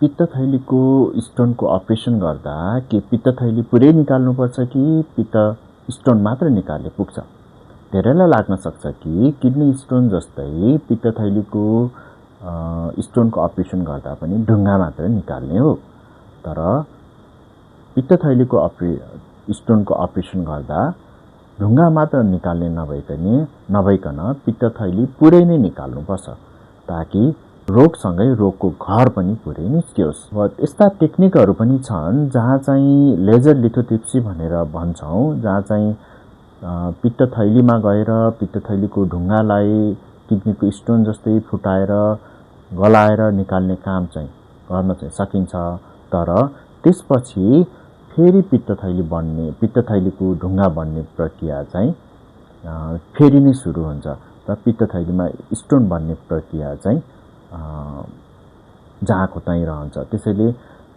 पित्तथैलीको स्टोनको operation गर्दा के पित्तथैली पुरै निकाल्नुपर्छ कि पित्त स्टोन मात्र निकाल्ने पुग्छ? धेरैलाई लाग्न सक्छ कि किडनी स्टोन जस्तै पित्तथैलीको स्टोनको अपरेसन गर्दा पनि ढुङ्गा मात्र निकाल्ने हो। तर पित्तथैलीको स्टोनको अपरेसन गर्दा ढुङ्गा मात्र निकाल्ने नभइकन पित्तथैली पुरै नै निकाल्नुपर्छ, ताकि रोगसँगै रोगको घर पनि पुरै निस्कियोस्। यस्ता टेक्निकहरू पनि छन् जहाँ चाहिँ लेजर लिथोट्रिप्सी भनेर भन्छौँ, जहाँ चाहिँ पित्तथैलीमा गएर पित्तथैलीको ढुङ्गालाई किडनीको स्टोन जस्तै फुटाएर गलाएर निकाल्ने काम चाहिँ गर्न चाहिँ सकिन्छ। तर त्यसपछि फेरि पित्तथैलीको ढुङ्गा बन्ने प्रक्रिया चाहिँ फेरि नै सुरु हुन्छ र पित्तथैलीमा स्टोन बन्ने प्रक्रिया चाहिँ जहाँको त्यहीँ रहन्छ। त्यसैले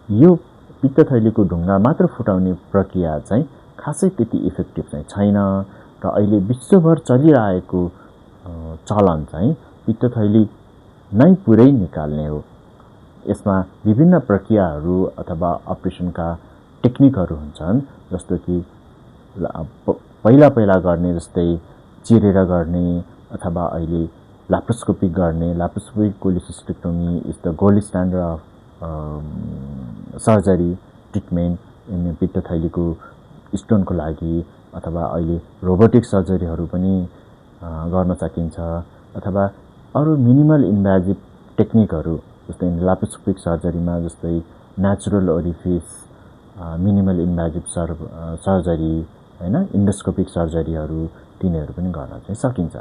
यो पित्तथैलीको ढुङ्गा मात्र फुटाउने प्रक्रिया चाहिँ खासै त्यति इफेक्टिभ चाहिँ छैन र अहिले विश्वभर चलिरहेको चलन चाहिँ पित्तथैली नै पुरै निकाल्ने हो। यसमा विभिन्न प्रक्रियाहरू अथवा अपरेसनका टेक्निकहरू हुन्छन्, जस्तो कि पहिला गर्ने जस्तै चिरेर गर्ने अथवा अहिले ल्याप्रोस्कोपिक गर्ने। Laparoscopic cholecystectomy is the gold standard of surgery treatment पित्तथैलीको स्टोनको लागि। अथवा अहिले रोबोटिक सर्जरीहरू पनि गर्न सकिन्छ, अथवा अरू मिनिमल इन्भाजिभ टेक्निकहरू जस्तै ल्याप्रोस्कोपिक सर्जरीमा जस्तै नेचुरल ओरिफिस, मिनिमल इन्भाजिभ सर्जरी, हैन, इन्डोस्कोपिक सर्जरीहरू, तिनीहरू पनि गर्न चाहिँ सकिन्छ।